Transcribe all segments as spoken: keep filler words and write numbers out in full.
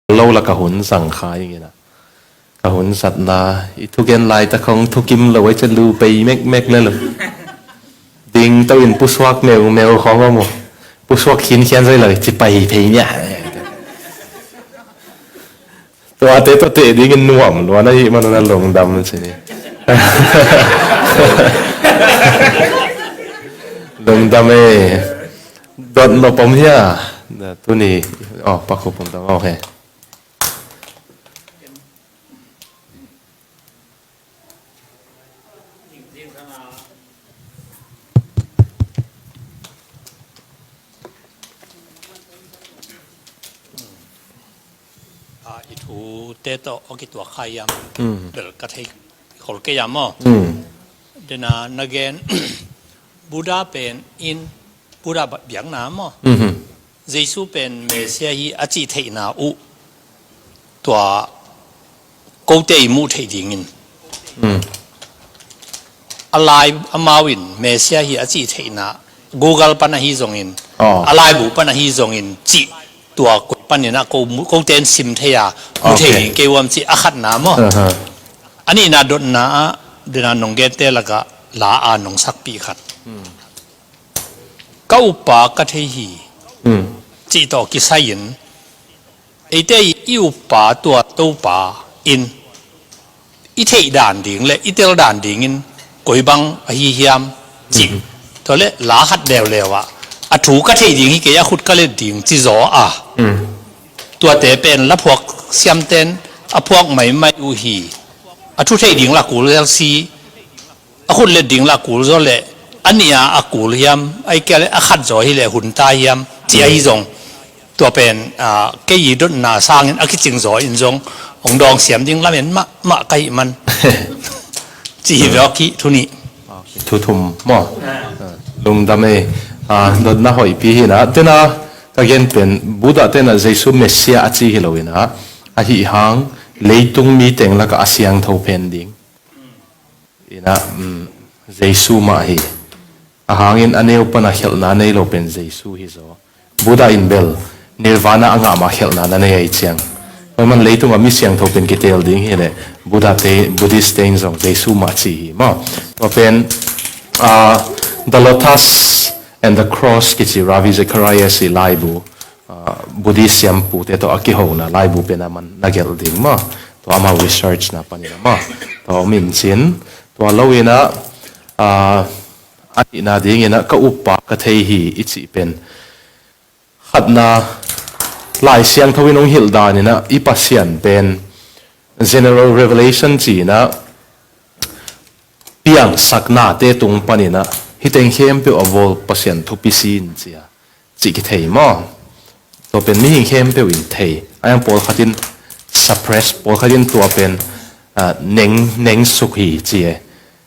lo la ka hun zang kha ing ina. Ka hun zatna i thugen laitak hong thukim lo ai cia lu pei mekmek le lo. Ding to in pusuak meumeu khong om uh. Pusuak khinkhian zai lo ci pai phei nia. Tuate tawh teh dingin nuam luan ahi manun a lungdam ci ni. Lungdam e. Dot nop om hia. Tuni. Oh, pakhup om dam. Okay. A, i thute tawh a kituak kha hiam? Mm. Bel ka thei khol kei hiam maw? Mm. Dena na gen Buddha pen in Buddha biakna maw? Mhm. Jesu pen Messiah hi a cih theihna uh tua kote i muh theih dingin. Mm. A lai amau in Messiah hi a cih theihna Google pan ahi zongin, oh, a laibu pan ahi zongin cih tua koi panin a ko, kote in sim thei a, mu thei, okay, ding kei uam cih a khatna maw? Aha. A nihna dotna ah dena nong gente lakah la a nong sakpih khat. Mm. Ka uppa ka thei hi. Mm. Cih tawh kisai-in eite i uppa tua Topa in i theih dan ding le i tel dan dingin koi bang ahi hiam cih. Mhm. Tua le la khat leuleu ah a thu ka theih ding hi kei a khut ka let ding ci zaw a. Mm. Tuate pen la phuak siamten a phuak maimai uh hi. A thu theih ding la kul zel si. A khut let ding la kul zaw le a nih a a kul hiam, ai kia le a khat zaw hi le hun ta hiam, ci ahi zong. Tua pen, ah, kei i dotna sangin a kicing zaw in zong hong dawng siam ding lamen mahmah ka hih man. Ci hi vek hi thu nih. Thu thum maw? Ah, lungdam e. Ah, dotna hoihpi hi na. Tena ka gen pen Buddha tena Jesu Messiah a ci hi lo ina. Ahi hang leitung mi teng lakah a siangtho pen ding. Ina, mm, Jesu mah hi. A hangin a neu pana khelhna nei lo pen Jesu hi zaw. Buddha in bel Nirvana a ngah mah khelhna na nei ai ciang. Tua man leitung a mi siangtho pen kitel ding hi le Buddha te, Buddhist te in zong Jesu mah ci hi maw. Tua pen, ah, The Lotus and the Cross kici Ravi Zacharias i laibu. Ah, Buddhist siampute tawh a kihona laibu pen a man na gelh ding maw. Tua amau research na panin a maw. Tua om in cin. Tua lo ina, ah, a nihna ding ina ka uppa ka thei hi i cih pen. Khatna Lai Siangtho in hong hilh dan ina i Pasian pen General Revelation ci ina piangsaknate tung pan ina hih teng khempeuh a bawl Pasian thupi si in ci a. Cih kithei maw? Tua pen mihing khempeuh in thei. A yang pawlkhat in suppress, pawlkhat in tua pen, ah, neng, neng suk hi ci e.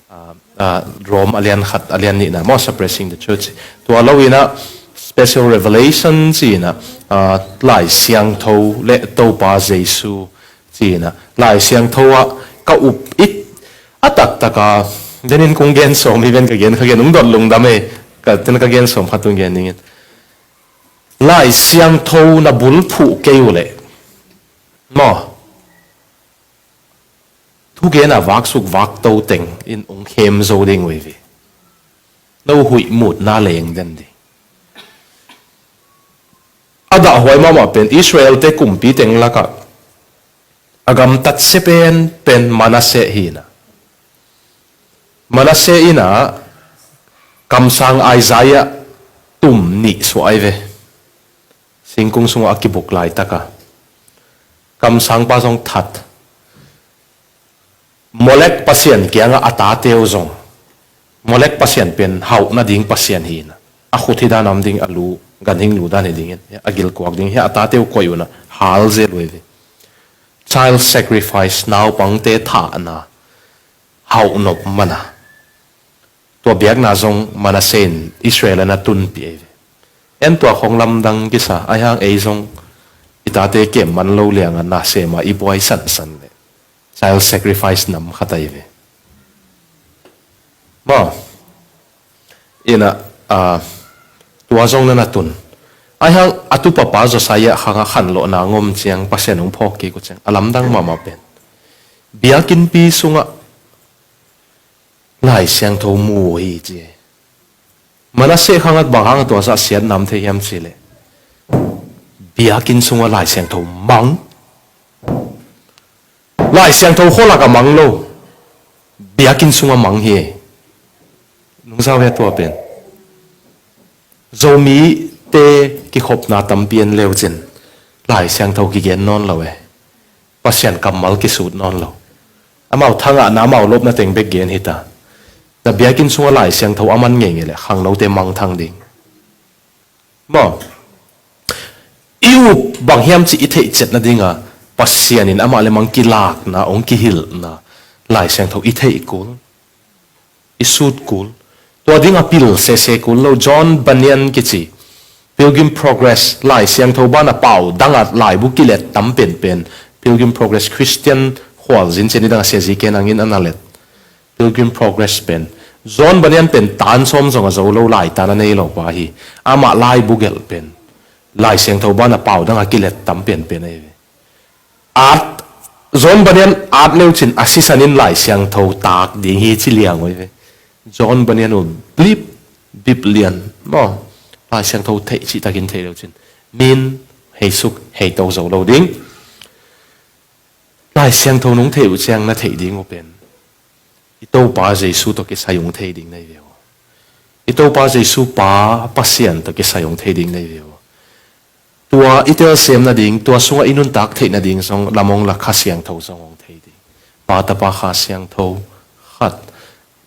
Ah, ah, Rome a lian khat, a lian nihna maw, suppressing the church. Tua lo ina special revelation ci ina, ah, Lai Siangtho le Topa Jesu ci ina, Lai Siangtho ah ka up it a taktaka, denin kong gen sawm hi ven ka gen, ka gen ung dot lungdam e, ka, ten ka gen sawm khat tung gen dingin. Lai Siangtho na bulphuh kei uh leh. Maw. Thugen a vaksuk vakto teng in ung khem zo ding uh hi ve. No huih mutna leng den ding. A dahhuai mahmah pen Israel te kumpi teng lakah a gamtat sia pen, pen Manasseh hi na. Manasseh ina kamsang Isaiah tum nih suah ai ve. Singkung sungah a kibuk laitaka kamsangpa zong that. Molek pasian kiangah a tate uh zong. Molek pasian pen hauh nading pasian hi na. A khut hi dan a om ding, a lu, ganhing lu dan hi dingin. A gilkuak ding hi a tate uh koih uh na hal zel uh hi ve. Child sacrifice, naupangte thahna hauh nop mana. Tua biakna zong Manasseh in Israel a na tunpih ahi ve. En tua khong lamdang kisa, ahi hang ei zong i tate kem man lo lianga na sema i buai sansan le. Child sacrifice nam khat ahi ve. Maw, ina, ah, tua zong na na tun. Aihang a tupapa Josiah khangah khanlawhna ngom ciang Pasian hong phawk kik uh ciang a lamdang mahmah pen biakinnpi sungah Lai Siangtho mu uh hi ci. Manasseh khangah bang hang a tua zah siatna om thei hiam cihleh biakinn sungah Lai Siangtho mang. Lai Siangtho khualak a mang lo, biakinn sungah mang hi. Nungzau he tua pen Zomite kikhopna tampi en leucin Lai Siangtho kigen nawn lo e. Pasian kammal kisut nawn lo. Amau thangahna, amau lopna teng bek gen hita. Na biakinn sungah Lai Siangtho a man ngeingei le khangnote mangthang ding. Maw? I up bang hiam cih i theihciat nadinga Pasian in amah le mang kilakna, hong kihilhna Lai Siangtho i theih kul, i sut kul. Tua ding a pil sese kul lo. John Bunyan kici Pilgrim Progress, Lai Siangtho banah pau danga laibu kilet tam penpen, Pilgrim Progress, Christian khualzin cian i danga siazi ken angin ana let. Pilgrim Progress pen John Bunyan pen tan sawm zong a zo lo, laitan a nei lo pa hi. Amah laibu gelh pen Lai Siangtho banah pau danga kilet tam penpen ahi ve. At, John Bunyan at leucin a sisan in Lai Siangtho tak ding hi ci liang uh hi ve. John Bunyan uh blip bip lian maw, Lai Siangtho theih cihtakin theih leucin min heisuk heito zo lo ding. Lai Siangtho nong theih uh ciang na theih ding uh pen i Topa Jesu tawh kisai hong thei ding na hi ve aw. I Topa Jesu Pa Pasian tawh kisai hong thei ding na hi ve aw. Tua i telsiam nading, tua sungah i nuntak theih nading zong lam hong la, Kha Siangtho zong hong thei ding. Pa, Tapa, Kha Siangtho khat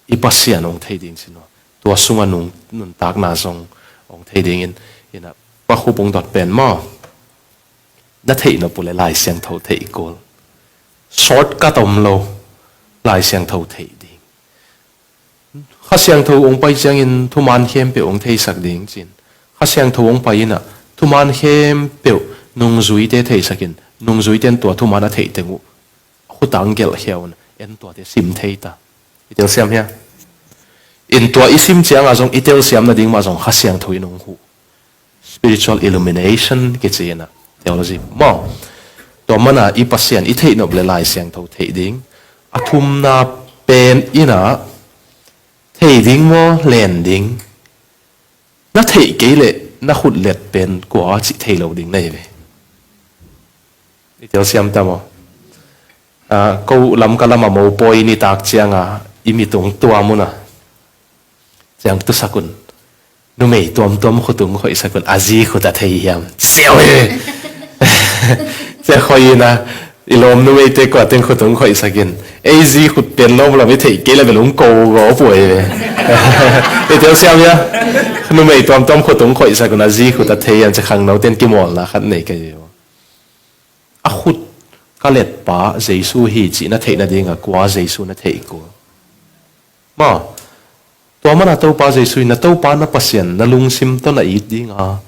i Pasian hong thei ding cin aw. Tua sungah nung, nuntakna zong hong thei dingin, ina Pa Khup hong dot pen maw. Na theih nop uh le Lai Siangtho theih kul. Shortcut om lo, Lai Siangtho theih ding. Kha Siangtho hong pai ciangin thuman khempeuh hong theisak ding cin. Kha Siangtho hong pai inah thuman khempeuh nungzuite theisakin, nungzuite in tua thuman a theih teng uh khutang gelh khia un, en tuate sim thei ta. I telsiam hia? In tua i sim cianga zong i telsiam nading mah zong Kha Siangtho in hong huh. Spiritual illumination kici inah theology maw. Tua mana i Pasian i theih nop le Lai Siangtho theih ding. A thumna pen inah thei ding maw, len ding. Na theih kei leh na khut let pen kua cih thei lo ding na hi ve. I telsiam ta maw? Ah, ko Lamka lama mopawi nitak cianga i mitung tuam una ciang tusak un. Numei tuamtuam khutung khoihsak un, a zi khut a thei hiam? Siau hi. Cia khoih ina i lawm numeite kua teng khutung khoihsak in. Ei zi khut pen lawm lam i theih kei la bel hong ko go puai ve. I telsiam hia? Numei tuamtuam khutung khoihsak un, a zi khut a thei hiam? Cia khangnote in kimawlna khat nei kei ve. A khut ka letpa Jesu hi cih na theih nadinga kua Jesu na theih kul. Maw, tua mana Topa Jesu in na Topa na Pasian na lungsim tawh na it dinga,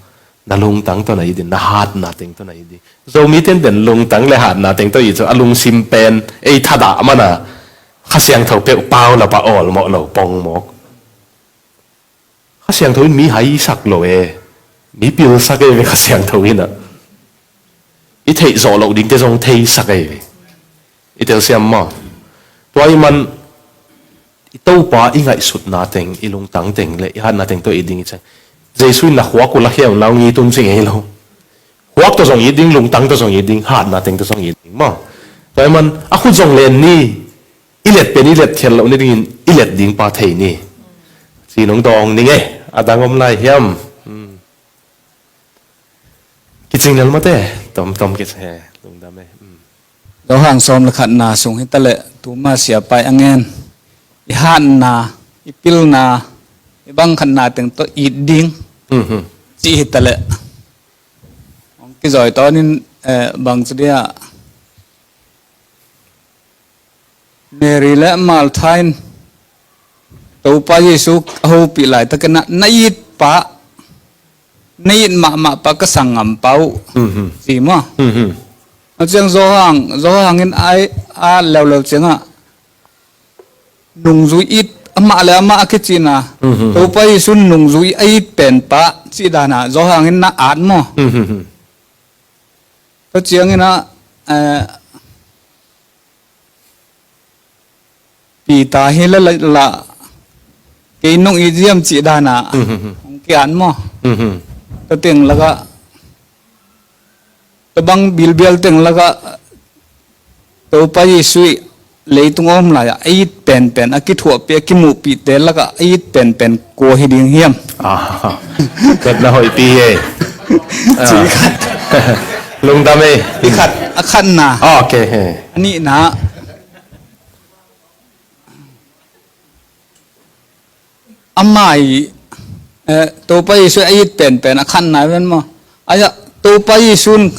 na lungtang tawh na it ding, na hatna teng tawh na it ding. Zomi tenten lungtang le hatna teng tawh it cu a lungsim pen ei thadah mana Kha Siangtho peuh pau lap a awlmawh lo, pongmawk. Kha Siangtho in mi haisak lo e, mi pilsak e ve Kha Siangtho in ah. I theih zawh loh dingte zong theisak e ve. I telsiam maw? Tua i man i Topa i ngaihsutna teng, i lungtang teng le i hatna teng tawh i ding i cang. Jesu in na khuak uh la khia un la hong i tun cing ei lo. Khuak tawh zong it ding, lungtang tawh zong it ding, hatna teng tawh zong it ding maw? Tua i man a khut zong len ni, i let pen i let khial loh ni dingin i let ding pa thei ni. Ci nong dawng ning e, a dang om lai hiam? Hmm. Kicing lel mate, tom tom kic he, lungdam e. Hmm. Zohang sawm le khatna sung hi taleh, tuma siapai a ngen, i hatna, i pilna, i bang khatna teng tawh it ding, hmm, hmm, ci hi taleh. Hong kizawi tawnin, eh, bang cu dia Mary le Martha in Topa Jesu a hopih laitakin ah, na it pa, na it mahmah pa ka sanggam pa uh, mhm, ci maw? Mhm. A ciang Zohang, Zohang in ai a leuleu ciangah nungzui it amah le amah a kicihna, Mhm. Topa Jesu nungzui a it penpa cih dana Johan in na at maw? Mhm. Tua ciangin ah, eh, Peter hi la, la, la, kei nong it hiam cih dana Mhm. hong kiat maw? Mhm. Tua teng lakah, tua bang bilbial teng lakah Topa Jesu i leitung a om lai-ah a it penpen, a kithuahpih, a kimuhpihte lakah a it penpen kua hi ding hiam? Ah, khat na hoihpi hi ei. Ah. Cih khat. Lungdam ei. Cih khat, a khatna. Ah, ok, he. A nihna, amah i, eh, Topa Jesu a it penpen a khatna ven maw? Aia, Topa Jesu in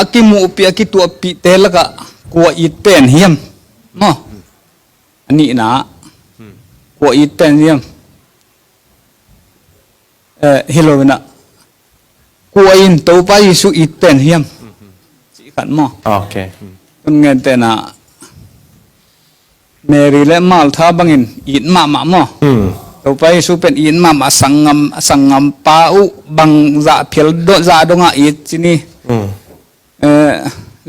a kimuhpih, a kituahpihte lakah kua it pen hiam? Maw? A nihna, kua it pen hiam? Eh, hi lo in ah, kua in Topa Jesu it pen hiam? Cih khat maw? Ok. Tun ngen tena Mary le Martha bangin it mahmah maw? Hmm. Topa Jesu pen it mahmah, sanggam, sanggampa uh bang zah phial do, zah dongah it ci ni. Hmm. Eh,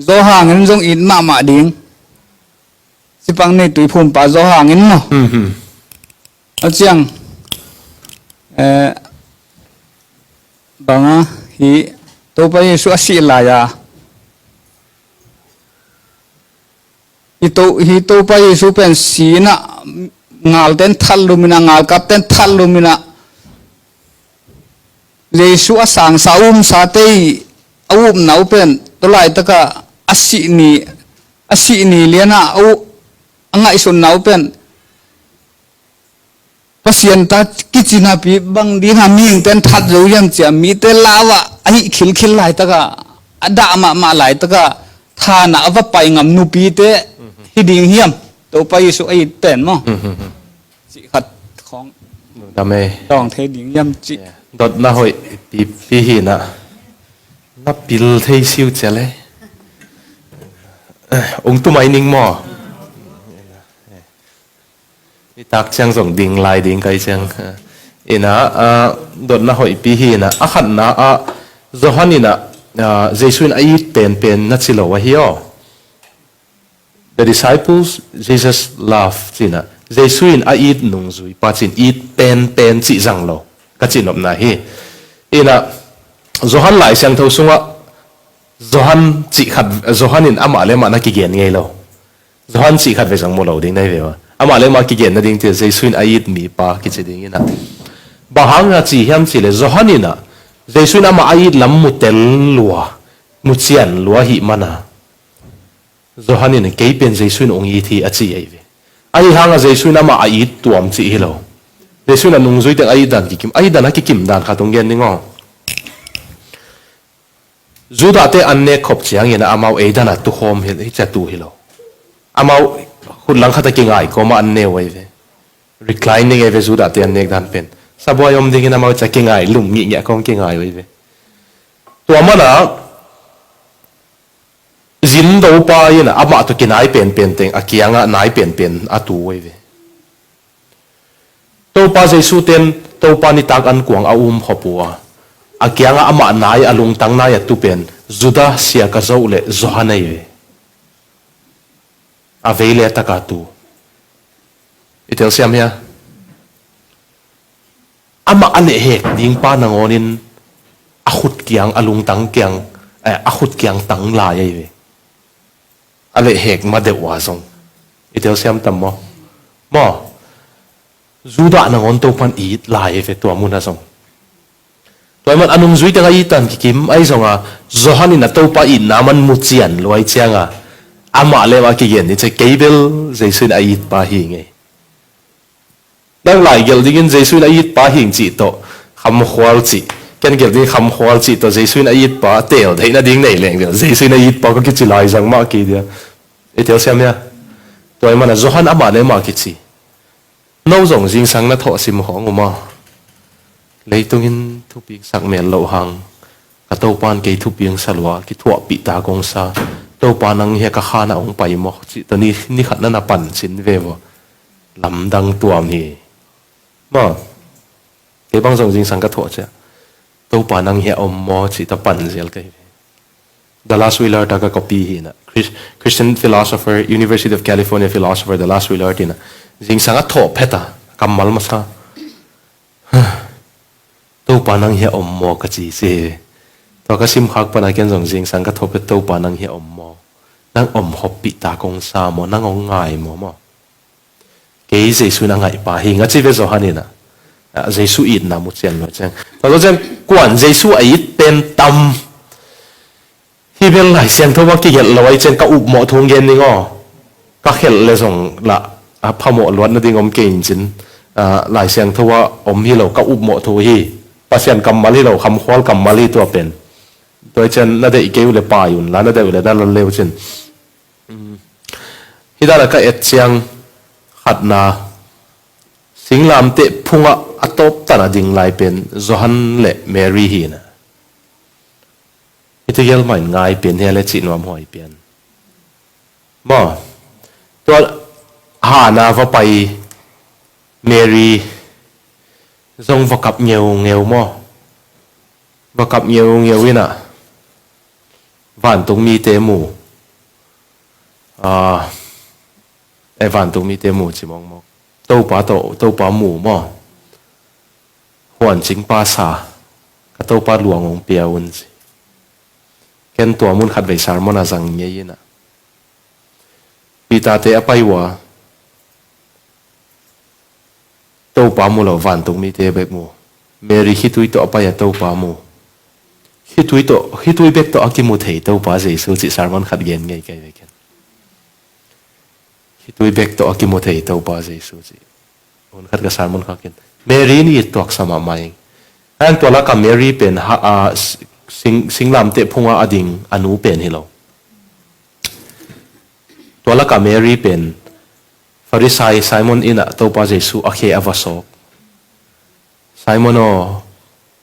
Johan in zong it mahmah ding. Sipang nei tuiphumpa Johan in maw? Mhm. A ciang, eh, banga hi Topa Jesu a sih lai-a, hi To, hi Topa Jesu pen si in ah, ngalten that lum in ah, ngalkapten that lum in ah, Jesu a sangsa, a umsate i a upna uh pen tua laitaka a sih ni, a sih ni liana a u, a ngaihsutna uh pen Pasian ta kici napi bang dinga mihingten that zo hiam cia mite lau-ah a hih khilkhil laitaka, a dah mahmah laitaka thanah a va pai ngam nupite hi ding hiam? Topa Jesu a it pen maw? Mhm. Cih khat khawng Dam ei. Tawng thei ding hiam cih. Yeah. Dotna hoih pipi hi in ah. Na pil thei siu cia le. Ung tumai ning maw? I tak ciang zong ding lai ding kai ciang. In ah, ah, dotna hoihpi hi in ah, a khatna ah, Johan in ah, ah, Jesu in a it penpen na ci lo ahi aw. The disciples Jesus love, ci in ah, Jesu in a it nungzuipa ci in it penpen cih zang lo. Ka cihnopna hi. In ah, Johan Lai Siangtho sungah, Johan cih khat, Johan in amah le amah na kigen ngei lo. Johan cih khat ve zong mu lo ding na hi ve ua. Amah le amah kigen nading cia Jesu in a it mipa kici ding in ah. Bang hanga ci hiam cih leh Johan in ah Jesu in amah a it lam mu tel lua, mu cian lua ahih mana Johan in kei pen Jesu in ong it hi a ci ahi ve. Ahi hanga Jesu in amah a it tuam cih hi lo. Jesu in a nungzui teng a it dan kikim, a it dan a kikim dan khat ong gen ding aw. Judah te an nek khop ciangin amau ei dana tukhawm hi, hi cia tu hi lo. Amau khut lang khata kingai kawma an ne uh ahi ve. Reclining ahi ve Judah te an nek dan pen. Sabuai om dingin amau cia kingai lum ngihngih kawm kingai uh ahi ve. Tua mana zin dopa in amah tu kinai penpen teng a kianga nai penpen a tu uh ahi ve. Topa Jesu ten Topa nitak an kuang a um khop uh a, a kianga amah nai a lungtang nai a tu pen Judah sia ka zoh le Johan ahi ve. A vei le taka tu. I telsiam hia? Amah a lehhek dingpa nangawnin a khut kiang, a lungtang kiang, eh, a khut kiang tang lai ahi ve. A lehhek ma deuh ua zong. I telsiam tam maw? Maw? Judah nangawn Topan it lai ve tua muna zong. Tua man a nungzui teng a it tan kikim ahi zonga Johan in a Topa itna man mu cian luai cianga amah le amah kigen ni cia kei bel Jesu in a itpa hi ngei. Nang lai gelh dingin Jesu in a itpa hing cih tawh khamkhual cih, ken gelh ding khamkhual cih tawh Jesu in a itpa tel theihna ding nei leng bel Jesu in a itpa ka kici lai zang mah kei dia. I telsiam hia? Tua i mana Johan amah le amah kici. No zong zingsang na thawh sim khawng um a. Leitungin thupiksak mel loh hang ka Topan kei thupiksa lua, kithuahpih ta kong sa. Topa nang hia ka khanah hong pai maw cih tawh ni, ni khat na na pan cin ve vua. Lamdang tuam hi. Maw, kei bang zong zingsang ka thawh ciah, "Topa, nang hiah om maw?" ci ta pan zel ka hi. Dallas Willard a ka copy hi na. Chris-, Christian philosopher, University of California philosopher Dallas Willard hi na. Zingsang a thawh phet a, kammal masa, "Topa, nang hiah om maw?" ka ci ci. Tua ka simkhak pana ken zong zingsang ka thawh phet, "Topa, nang hiah om maw? Nang om khoppih ta kong sa maw? Nang hong ngai maw?" maw. Kei Jesu in a ngaihpa hi ing a ci ve Johan in a. Ah, Jesu itna mu cian lo ciang. Tua lo ciang kuan Jesu a it pen tam. Hi bel Lai Siangtho a kigelh lo ai ciang ka upmawh thu gen ning aw. Ka khelh le zong lah, ah, phamawh luat nading om kei in cin. Ah, Lai Siangtho a om hi lo ka upmawh thu hi. Pasian kammal hi lo, khamkhual kammal hi tua pen. Tua ai ciang na deih kei uh le pai un la, na deih uh le na lal le uh cin. Hih dan a ka et ciang khatna, singlamteh phungah a tawptan a ding lai pen Johan le Mary hi na. Hih tegel mah in ngai pen hia le cih nuam huai pian. Maw, tua hana va pai Mary zong va kap ngeungeu maw. Va kap ngeungeu in a, vantung mite mu. Ah, eh, vantung mite mu ci mawkmawk. Topa tawh, Topa mu maw. Huancingpa sa, ka Topa luang hong pia un ci. Ken tua mun khatvei sermon a zang ngei in a. Peter te a pai uh a, Topa mu lo, vantung mite bek mu. Mary khitui tawh a pai a Topa mu. Khitui tawh, khitui bek tawh a kimu thei Topa Jesu cih sermon khat gen ngei kei ve ken. Khitui bek tawh a kimu thei Topa Jesu cih. Hun khat ka sermon khakin Mary in i tuaksa mahmah ing. Hang tua laka Mary pen ha, a, sing, singlamteh phunga a ding a nu pen hi lo. Tua laka Mary pen Farisai Simon inn ah Topa Jesu a khe a va sawk. "Simon aw,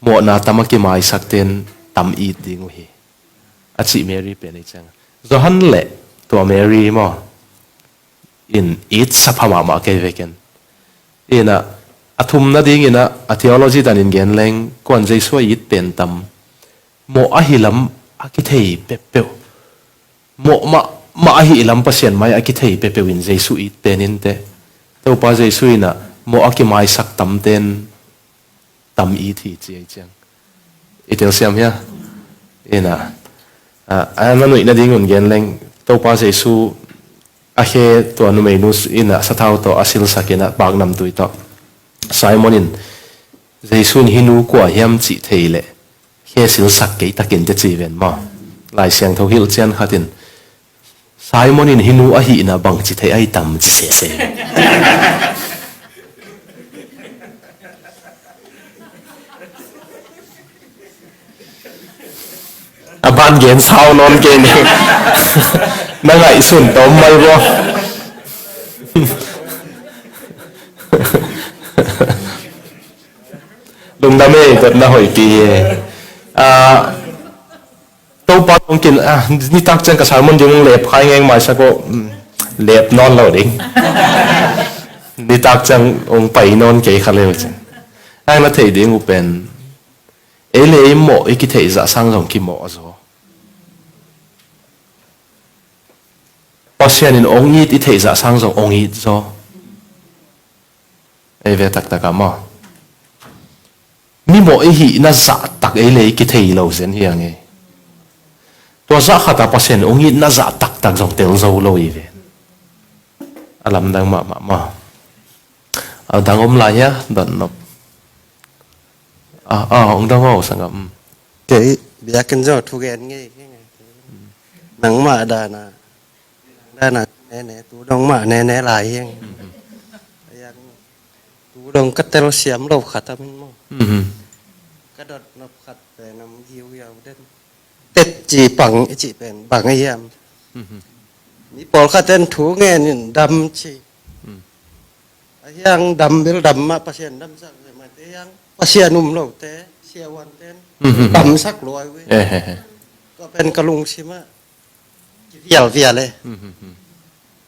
mawhna tam a kimaisak ten tam it ding uh hi," a cih Mary pen ei ciang. Johan le tua Mary maw in it sa pha mahmah kei veken. Ina a thumna dingin a, a theology danin gen leng kuan Jesu a it pen tam. Mawh ahi lam a kithei peuhpeuh. Mawh mah, mah ahi lam Pasian mai a kithei peuhpeuh in Jesu it pen in teh. Topa Jesu in a mawh a kimaisak tamten tam it hi ci ei ciang. I telsiam hia? Ina, a, a na nuihna ding un gen leng Topa Jesu a khe tua numeinu in a sathau tawh a silsak in a paknamtui tawh. Simon in Jesu in hih nu kua hiam cih thei leh khe silsak kei takin te ci ven maw. Lai Siangtho hilh cian khat in Simon in hih nu ahihna bangci thei ahi tam ci sese. A ban gen sau nawn kei ni. Na ngaihsun tawm mai bo. Lungdam e, dotna hoihpi e. Ah, Topa tungkin, ah, nitak ciang ka sermon ding hong lep khai ngeng maisak aw, mm, lep nawn lo ding. Nitak ciang hong pai nawn kei kha lel cin. Ang na thei ding uh pen, ei le ei mawh i kitheih zah sang zong kimawh zaw. Pasian in hong it i theih zah sang zong hong it zaw. Ei ve taktak ah maw. Mi mawh i hihna zahtak ei le ei kithei lo zen hi ang ei. Tua zah khat ah Pasian hong itna zah taktak zong tel zo lo i ven. A lamdang mahmah maw. A dang om lai hia, dot nop. Ah, ah, hong dang aw sangam. Kei biakinn zaw thugen ngei. Nangmah dana. Dana nene, tu dong mah nene lai hiang. Yang tu dong ka telsiam lo khat a min maw. Mhm. Ka dot nop khat pen a giugiau den. Tet ci pang i ci pen bang a hiam. Mhm. Mi pawlkhat ten thu ngen in dam ci. Mhm. A hiang dam bel dam mah Pasian damsak ve mah te hiang Pasian um lo te, siavuan ten. Mhm. Damsak luai ve. Eh, eh, eh. Tua pen ka lungsim ah kivialvial e. Mhm, mhm.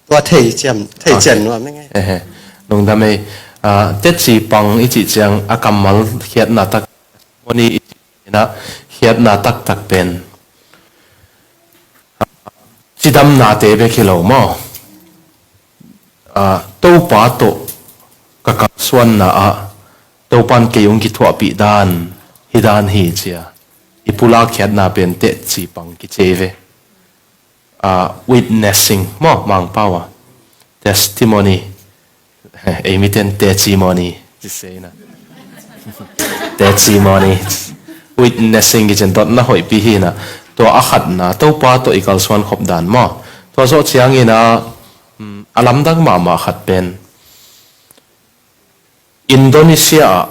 Tua thei ciam, thei cian nuam e nge. Eh, eh. Lungdam ei. Ah, teci pang i cih ciang a kammal khiatna tak, moni i cih ciang khiatna taktak pen cidamnate bek hi lo maw? Ah, Topa tawh ka kalsuanna ah Topan kei hong kithuahpih dan hi dan hi cia i pulak khiatna pen teci pang kici ve. Ah, witnessing maw, Mangpau a testimony. Ei miten testimony ci se ina. Testimony. Witnessing kicin dotna hoihpi hi ina. Tua a khatna Topa tawh i kalsuan khop dan maw? Tua zawh ciangin a, mm, a lamdang mahmah khat pen Indonesia ah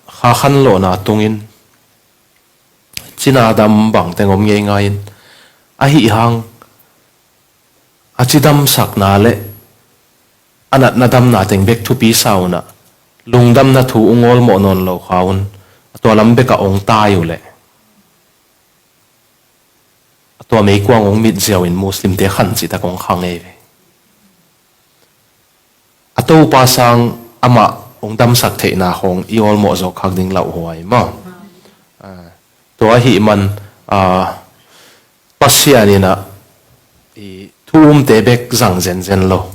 kha khanlawhna tungin cina dam bangteng om ngeingai in, ahi hang a cidamsakna le a natna damna teng bek thupi sa unah lungdamna thu ung awlmawh nawn lo kha un, a tua lam bekah ong tai uh leh a tua meikuang ong mit ziau in Muslimte khan cihtak ong kha ngei ve. A Topa sang amah ong damsak theihna khawng i awlmawh zawk khak ding lauhuai maw? Ah, tua ahih man, ah, Pasian inah i thu umte bek zang zenzen lo.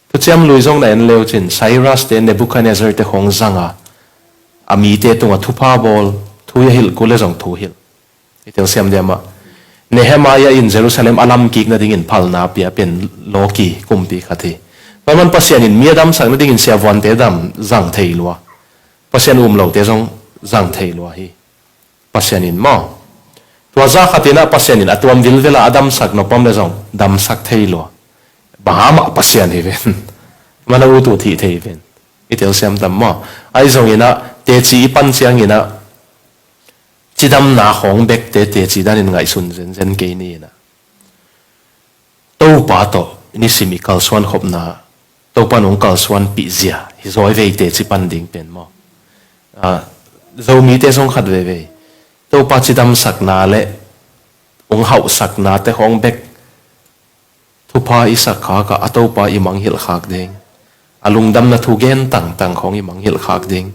Thuciam Lui zong na en leucin Cyrus te, Nebuchadnezzar te khawng zanga a mite tungah thupha bawl, thu a hilh kul le zong thu hilh. I telsiam diam ah, Nehemiah in Jerusalem a lamkik nadingin phalna pia pen lawki kumpi khat hi. Tua man Pasian in mi a damsak nadingin siavuante dam zang thei lua. Pasian um lote zong zang thei lua hi. Pasian in maw? Tua za khatinah Pasian in a tuam vilvela a damsak nopam le zong damsak thei lua. Bang amah Pasian hi ven. Mana ut uh thih thei ven. I telsiam tam maw? Ahi zonginah teci i pan cianginah cidamna khawng bekte teci danin ngaihsun zenzen kei ni inah Topa tawh nisim i kalsuan khopna, Topa nong kalsuanpih zia hi zawi vei teci pan ding pen maw? Ah, Zomite zong khat veivei Topa cidamsakna le ong hauhsaknate khawng bek thupha i sak khakah a Topa i mangngilh khak ding, a lungdamna thu gen tangtang khawng i mangngilh khak ding,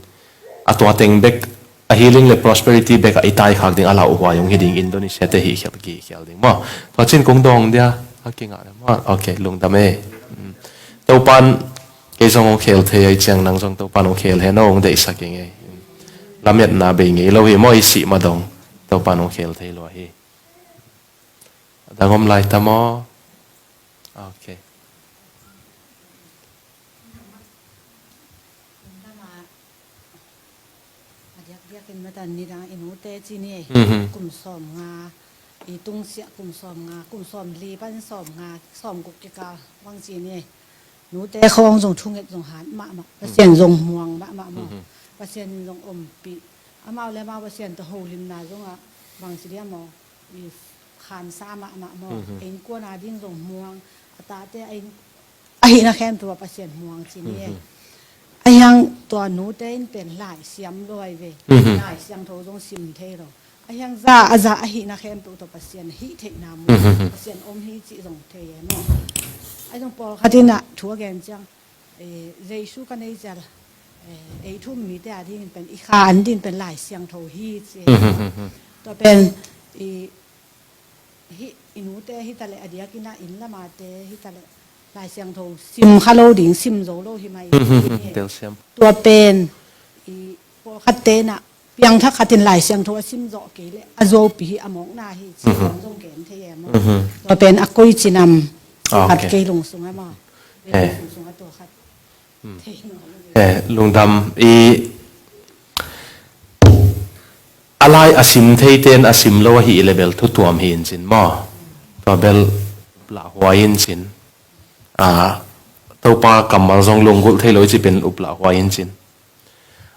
a tua teng bek a healing le prosperity bekah i tai khak ding a lauhuai hong hi ding Indonesia te hi khial ki khial ding maw? Tua cin kong dawng dia a kingah le maw? Ok, lungdam e. Mm. Topan kei zong hong khel thei ahi ciang nang zong Topan hong khel hen aw hong deihsak ing ei. Lametna bei ngei lo hi maw, i sih ma dong Topan hong khel thei lua hi. A dang om lai ta maw? Ok. A diakdiakin matan nidang i nute ci ni. Mhm. Kum sawm nga, i tungsiah kum sawm nga, kum sawm li pan sawm nga, sawm guk kikal bang ci ni. Nute khawng zong thunget zong hat mahmah. Pasian zong muang mahmah maw. Mhm. Pasian in zong ompih. Amau le amau Pasian tawh holimna zongah bang ci dia maw? I khansa mahmah maw. Mhm. A innkuan a ding zong muang. A tate a inn, a hihna khempeuh ah Pasian muang ci ni e. Mhm. Ahi hang tua nute in pen lai siam lo ahi ve. Mhm. Lai Siangtho zong sim thei lo. Ahi hang za a za a hihna khempeuh tawh Pasian hih theihna mu. Mhm. Pasian om hi cih zong thei e maw. Ahi zong pawlkhat inah thu a gen ciang, eh, Jesu ka nei cial, eh, ei thu um mite a dingin pen i kha an dingin pen Lai Siangtho hi ci e. Mhm. Tua pen i hih i nute hi taleh a diakinah inn lamate hi taleh Lai Siangtho sim kha lo ding, sim zo lo hi mai. Mhm. Telsiam. Tua pen i pawlkhat tenah piangthak khatin Lai Siangtho a sim zawh kei leh a zuaupi hi a mawkna hi ci. Mhm. Zong gen thei e maw. Mhm. Tua pen a koi cinam. Ah, khat ok. Kei lungsung e maw. Eh. Kei lungsung a tua khat. Hmm. Thei nawn lo. Eh, lungdam i a lai a sim theiten a sim lo ahi i le bel thu tuam hi in cin maw? Tua bel uplah huai in cin. Ah, Topa kammal zong lunggulh thei lo i ci pen uplah huai in cin.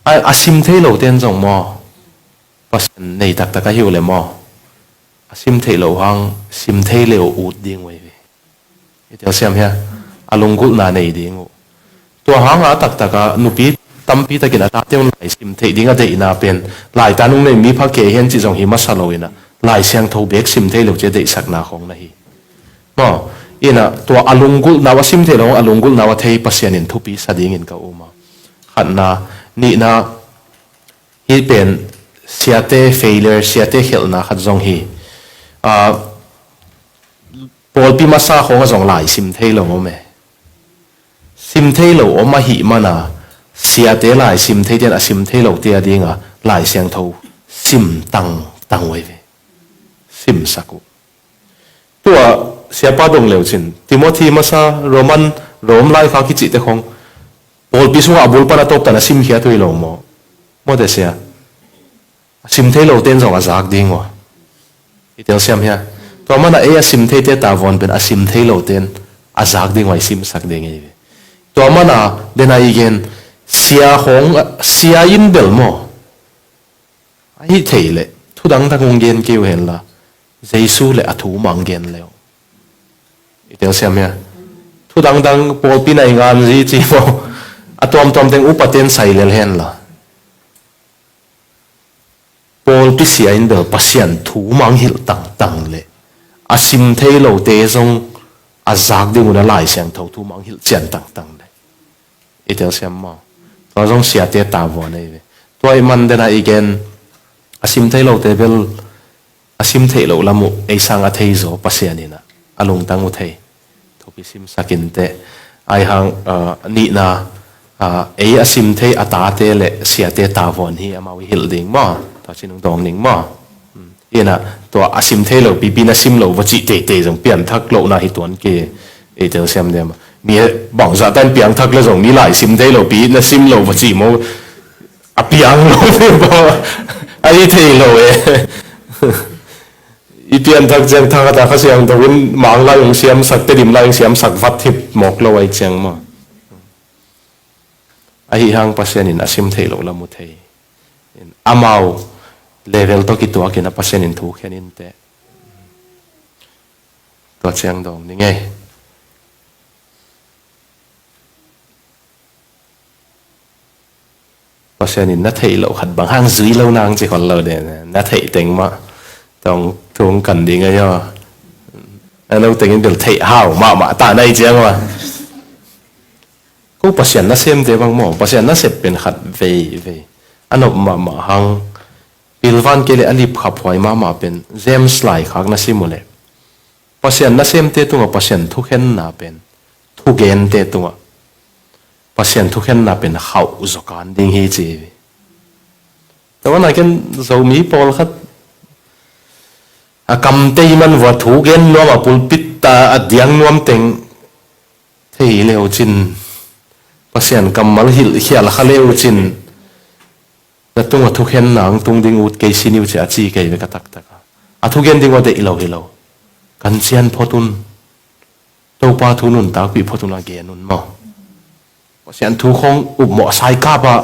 A, a sim thei lo ten zong maw? Pasian nei taktak ahi uh le maw? A sim theih loh hang sim thei le uh ut ding uh ahi ve. I telsiam hia? A lunggulhna nei ding uh. Tua hanga a taktaka nupi tampi takin a tate un lai sim theih ding a deihna pen laitan ung nei mi pha kei hen cih zong hi masa lo inah Lai Siangtho bek sim thei lo cia deihsakna khawng na hi. Maw, Ina tua a lunggulhna uh a sim thei lo, a lunggulhna uh a thei Pasian in thupi sa dingin ka um a. Khatna, nihna, hih pen siate failure, siate khelhna khat zong hi. Ah, pawlpi masa khawng ah zong lai sim thei lo om e. Sim thei lo om ahih mana, siate lai sim thei ten a sim thei lote a dinga Lai Siangtho sim tangtang uh hi ve. Simsak uh. Tua siapa dong leucin, Timothy masa, Roman, Rom laikhak i cihte khong, pawlpi sungah a bul pan a tawp tan a simkhiat uh hi lo maw? Mawte sia. A sim thei lo ten zong a zak ding uh a. I telsiam hia? Tua mana ei a sim theite tavuan pen a sim thei lo ten a zak ding uh a, i simsak ding hi ve. Tua mana dena i gen, sia khong, sia in bel maw? Ahi thei leh, thudang dang hong gen kei uh henla, Jesu le a thu mang gen leu. I telsiam hia? Thudang dang pawlpi nai ngan zi ci maw? A tuamtuam teng upaten sai lel henla. Pawlpi sia in bel Pasian thu mang hilh tangtang le, a sim thei lote zong a zak ding un a Lai Siangtho thu mang hilh cian tangtang le. I telsiam maw? Tua zong siate tavuan ahi ve. Tua ahih man dena i gen, a sim thei lote bel a sim theih loh lam uh ei sang a thei zaw Pasian in a, a lungtang uh thei. Thupi simsak inteh. Ahi hang, ah, nihna, ah, ei a sim thei a tate le siate tavuan hi, amau i hilh ding maw? Tua ci nung dawng ning maw? Ina, tua a sim thei lo pipi na sim lo va cih teitei zong pianthak lohna hi tuan kei. Ei telsiam diam a, mi bangzah tan piangthak le zong mi lai sim thei lo pi na sim lo va cih maw? A piang lo ve ba? A hi thei lo e. I pianthak ciang thak a ta Kha Siangtho in mang lai hong siamsak, Tedim lai hong siamsak vat hip mawk lo ahi ciang maw? Ahi hang Pasian in a sim theih loh lam uh thei. Amau level tawh kituakin a Pasian in thu khen inteh. Tua ciang dawng ni ngei. Pasian in na theih loh khat bang hang zui lo nang ci khol lo de, na theih teng mah tawng thung kan ding a yaw. A no tengin bel theih hau mahmah ta nai ciang mah. Ko Pasian nasemte bang maw, Pasian nasep pen khat veivei a nop mahmah hang, pilvan kei le a lipkhaphuai mahmah pen James laikhak na sim uh leh, Pasian nasemte tungah Pasian thukhenna pen, thugente tungah Pasian thukhenna pen khauh zaw kan ding hi ci hi. Tua nakin Zomi pawlkhat a kamtei man vua thugen nuam a pulpit ta a diang nuam teng thei leucin, Pasian kammal hilh khial kha leucin, na tungah thukhenna ang tung ding ut kei sin uh ci a ci kei ve ka taktak a. A thugen ding uh a deih lo hi lo. Kan cian phot un. Topa thu nuntakpih phot un a gen un maw? Pasian thu khong upmawh saikap a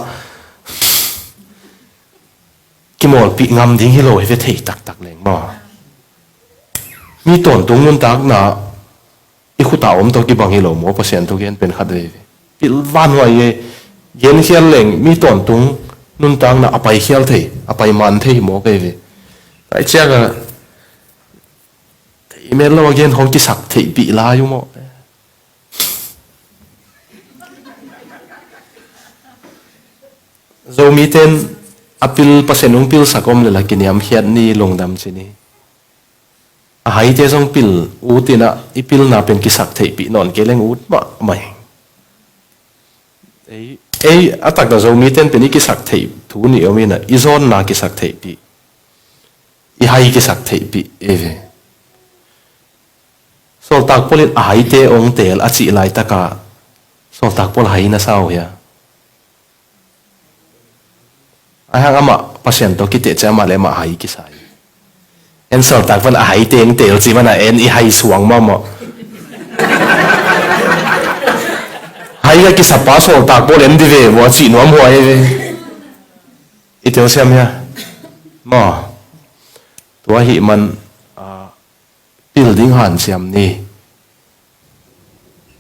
kimawlpih ngam ding hi lo hi ve thei taktak leng maw? Mi tawntung nuntakna i khut a om tawh kibang hi lo maw, Pasian thugen pen khat veve. Pilvan huai e, genkhial leng mi tawntung nuntakna a paikhial thei, a paiman thei hi maw kei ve. Kai ciak a thei mel lo a gen khong kisak theihpih lai uh maw? Zomi ten a pil Pasian hong pilsak om le la kiniamkhiat ni, lungdam ci ni. A haite zong pil ut in a, i pilna pen kisak theihpih nawn kei leng ut mahmah hi. Ei, ei a takna Zomi ten pen i kisak theih thu ni om in a, i zawnna kisak theihpih, i hai kisak theihpih ei ve. Sawltak Paul in a haite hong teel a cih laitaka Sawltak Paul hai na sa uh hia? Ahi hang amah Pasian tawh kiteh ciang amah le amah hai kisa hi. En Sawltak Paul a haite hong teel cih mana en i hai suang mahmah. Hai a kisapa Sawltak Paul en di ve vua cih nuam huai ve. I telsiam hia? Maw? Tua ahih man, ah, pil ding hanciam ni.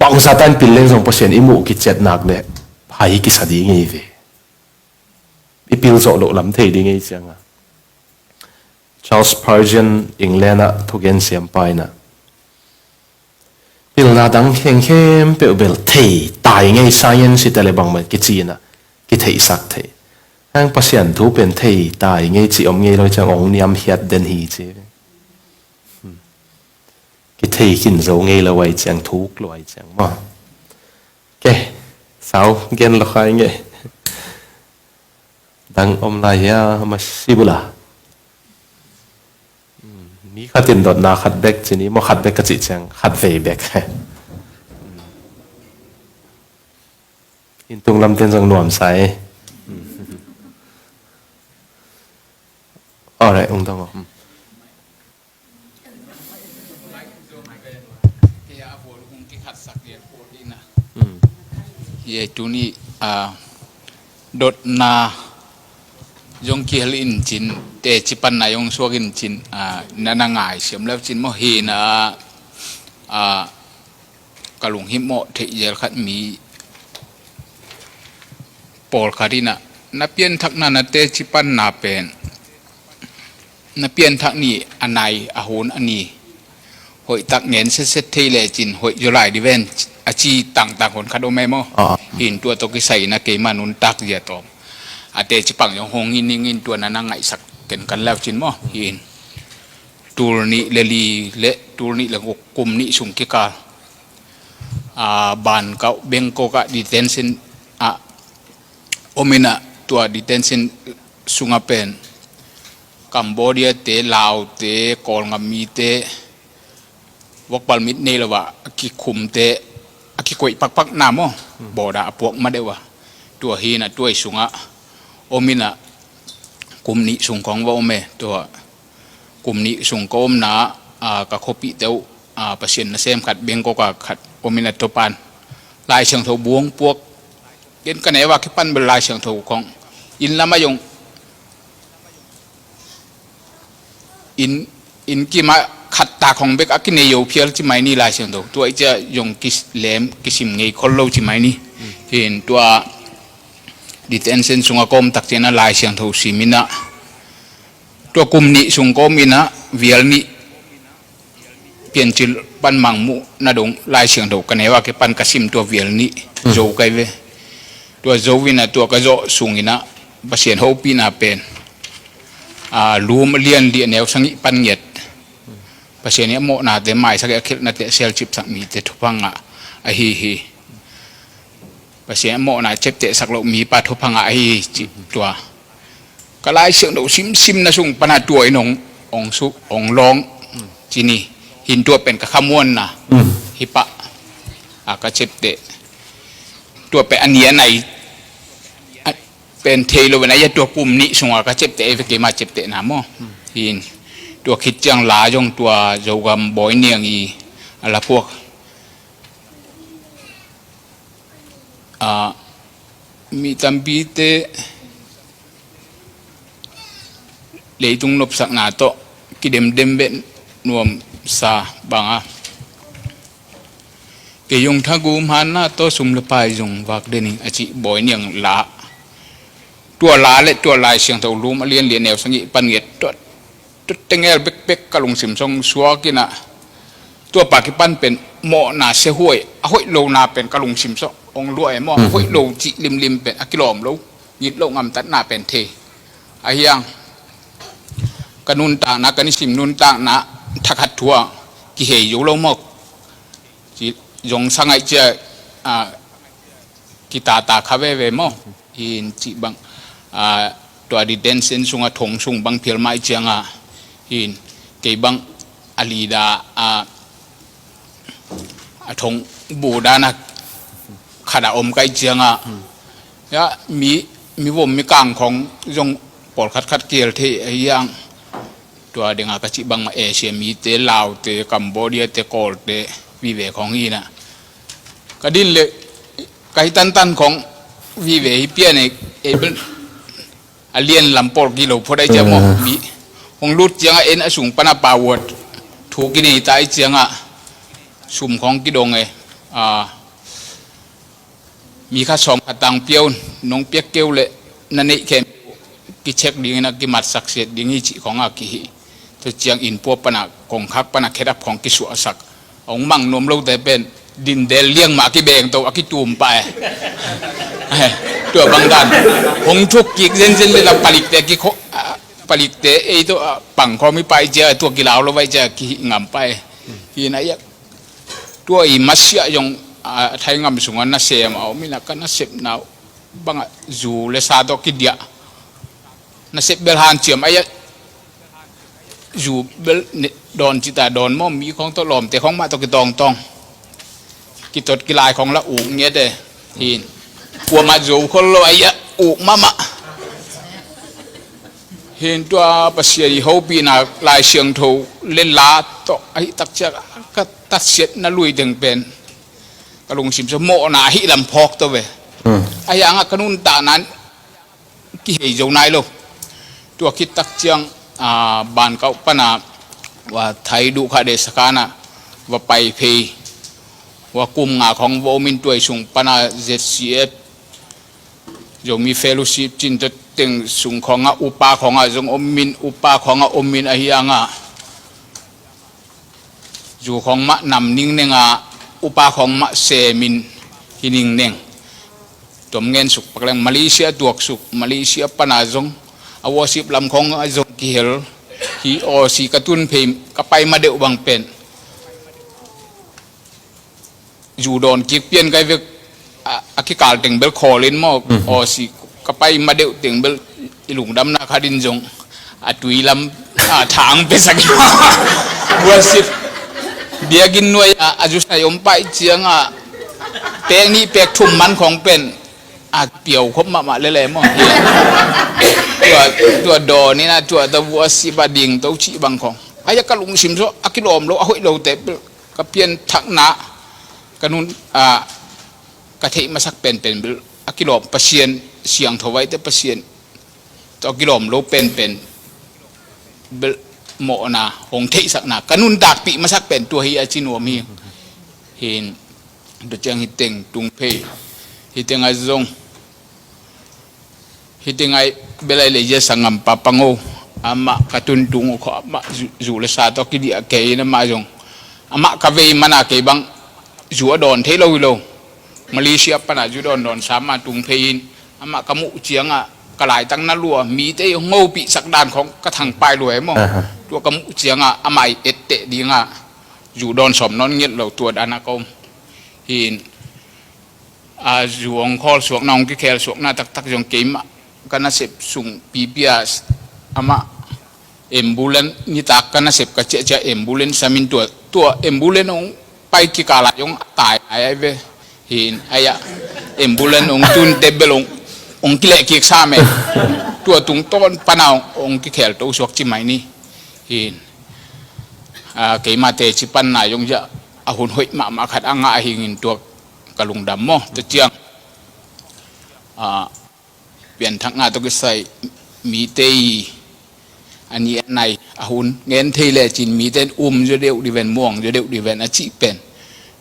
Bangzah tan pil leng zong Pasian i muh kiciat nak le hai kisa ding ei ve. I pil zawh loh lam thei ding ei cianga. Charles Spurgeon, England ah thugen siampa in a, Pilna dang khengkhem peuh bel thei tai ngei, science hi ta le bangmah kici-in ah kitheihsak thei. Hang Pasian thu pen thei tai ngei ci om ngei lo ciang ong niam hiat den hi ci. Kithei khin zo ngei lo ai ciang, thuk lo ai ciang maw. Ke, sau gen lo khai ngei. Dang om lai hia, masi bula. Mi khat in dotna khat bek ci ni maw, khat bek ka cih ciang khat vei bek. Inn tung lam ten zong nuamsa e. Alright, ung dong aw. Ye tuni, ah, dotna zong kihel in cin, teci panna zong suak in cin, ah, na na ngai siam leu cin maw hi na, ah, ka lunghimawh theih zel khat mi pawlkhat in ah, na pianthakna na teci panna pen na pianthak ni a nai a hun a ni hoihtak ngen setset thei lecin hoih zaw lai di ven a ci tangtang hun khat om e maw? Ah. Hin tua tawh kisai in ah keima nuntak zia tawm a teci pang zong hong hi ning in tua na na ngaihsak ken kan leu cin maw? Hin tul nih le li le tul nih le guk kum nih sung kikal, ah, Bangkok, Bangkok ah detention ah om in ah, tua detention sungah pen Cambodia te, Lao te, Kawlngam mite, work permit nei lo ah a kikhumte, a kikoih pakpakna maw? Hmm. Border a puak ma deuh a. Tua hi na tua i sungah om in ah kum nih sung kong va om e. Tua kum nih sung ka omna, ah, ka khuapihte uh, ah, Pasian nasem khat Bangkok ah khat om in ah tua pan Lai Siangtho buang puak. Ken ka neu a kipan bel Lai Siangtho kong inn lam ah zong inn, inn kim ah khat tak hong bek a kinei zo phial ci mai ni Lai Siangtho. Tua i cia zong kilem kisim ngei khol lo ci mai ni. Hin tua detention sungah ka om tak ciangin ah Lai Siangtho sim in ah tua kum nih sung ka om in ah vial nih Piancil pan Mangmuhna dong Lai Siangtho ka neu a kipan ka sim tua vial nih zo kai ve. Tua zo in ah tua ka zawh sung in ah Pasian hopihna pen, ah, lum a lian li a neu sagih pan ngiat Pasian i a mawhnate maisak i a khialhnate a selcipsak mite thupha ngah ahi hi. Pasian a mawhna ciaptehsak loh mipa thupha ngah ahi hi cih tua ka Lai Siangtho simsimna sung pana tua in hong, hong su, hong lawng ci ni. Hin tua pen ka khamuanna hi pah a ka ciapteh. Tua pen a ni a nai a pen thei lo ven a ia tua kum nih sunga ka ciapteh ei ve keima ciaptehna maw? Hin tua khit ciang la zong tua Zogam Bawi Niang i a la phuak. Ah, mi tampite leitung nopsakna tawh kidemdem beh nuamsa banga kei zong thagum hanna tawh sum le pai zong vak den ing a cih Bawi Niang la. Tua la le tua Lai Siangtho lum a lian lian neu sagih pan ngiat tua tua tengel bekbek ka lungsim song suak in ah tua pa kipan pen mawhna siahuai a hoih lona pen ka lungsim song hong luah e maw? A hoih lo cih limlim pen a kilawm lo, ngit loh ngamtatna pen thei. A hiang ka nuntakna, ka nisim nuntakna thakhat thu a kihei zo lo maw? Ci zong sangaih cia, ah, kitata kha veve maw? Hin cih bang, ah, tua detention sungah thong sung bang phial mah i ciangah hin kei bang a lida, ah, a thong bu dana khat a om kai ciangah ya mi, mi vom mi kang khong zong pawlkhat khat kial thei a hiang. Tua dinga ka cih bangmah Asia mite, Laute, Cambodia te, Kawlte vive khong hi na. Ka din le ka hi tantan khong vive hi pian e, ei bel a lian lam pawl kilo phot ai cia maw. Mi hong lut ciangah en a sung pana pawuat thu kinei ta ai ciangah sum khong kidong e. A mi kha sawm kha tang pia un, nong piak keu le na neih khem kichek dingin a kimatsak siat ding hi cih khong a kihi. Tua ciang inn pua pana kongkhak pana khedap khong kisuahsak. Hong mang nuam lote pen dindel liang mah a kibeng to a kitum pah e. Tua bang dan hong thuk kik zenzen le la palikte kikho, ah, palikte ei to, ah, pangkhawm i pai cia tua kilau lo vai cia kihih ngam pah e. Hi na ia tua i masiah zong, ah, Thai ngam sungah nasem a om ina ka nasepna uh bangah zu le sa tawh kidiah nasep bel hanciam a ia zu bel dawn cita dawn mawm mi khawng tawh lawmte khawng mah tawh kitawngtawng kitot kilai khawng la uk ngiate. Hin kuamah zo khol lo a ia uk mahmah. Hin tua Pasian i hopihna Lai Siangtho le la tawh ahi takciak ka tatsiatna lui deng pen ka lungsim so mawhna ahi lam phawk to ve. Ahi angah ka nuntakna kihei zo nai lo. Tua khit takciang, ah, Bankauh pana, ah, Thai duhkhah deh sakana va pai phei. Ua kum nga khawng va omin tuai sung pana Z C F Zomi Fellowship cin tawh teng sung khawngah upa khawngah zong omin upa khawngah omin ahi angah zu khawng mah nam ningneng a upa khawng mah semin hi ningneng. Tuam ngen suk pak leng Malaysia tuak suk Malaysia pana zong a worship lam khawng a zong kihel hi. Awsi ka tun phei ka pai ma deuh bang pen zu dawn kik pian kai vek a, a kikal teng bel khawl in maw. Awsi ka pai ma deuh teng bel i lungdamna khat in zong a tui lam a thang pesak in worship biakinn nuai a, a zusai om pai cianga pek nih pek thum man khawng pen a piau khop mahmah lele maw. Tua, tua dawn in a tua ta worship a ding to cih bang khawng a ia ka lungsim so a kilawm lo a hoih lote bel ka pianthakna ka nun, ah, ka theih masak penpen bel a kilawm Pasian siangtho vaite Pasian tawh a kilawm lo penpen bel mawhna hong theihsakna ka nuntakpih masak pen tua hi a ci nuam hi. Hin tua ciang hiteng tung phei hiteng a zong Hiti ngai belai le ia sanggam pa pango amah ka tuntung uh kho amah zu le sa tawh kidiah kei in amah zong amah ka vei mana kei bang zu a dawn thei lo hi lo. Malaysia pana zu dawn dawn sa ma tung phei in amah ka muh ciangah ka laitak na lua mite i hong ngopihsak dan khong ka thangpai lua e maw. Tua ka muh ciangah amah i etteh dingah zu dawn sawm nawn ngiat lo tua dana ka om hin. A zu hong khawl suakna hong kikhel suakna taktak zong keimah ka nasep sung pipia amah ambulance nitak ka nasep ka ciahciah ambulance samin tua tua ambulance hong pai kikala zong a tai ai ai ve hin ai ah ambulance hong tun tebel hong hong kileh kik sa me tua tungtawn pana hong kikhel to suak ci mai ni hin. Keimah teci panna zong ziah a hun hoih mahmah khat a ngah ahingin tua ka lungdam maw tua ciang. Pianthakna tawh kisai mite i a ni a nai a hun ngen thei lecin mite in um zaw deuh diven muang zaw deuh diven a cih pen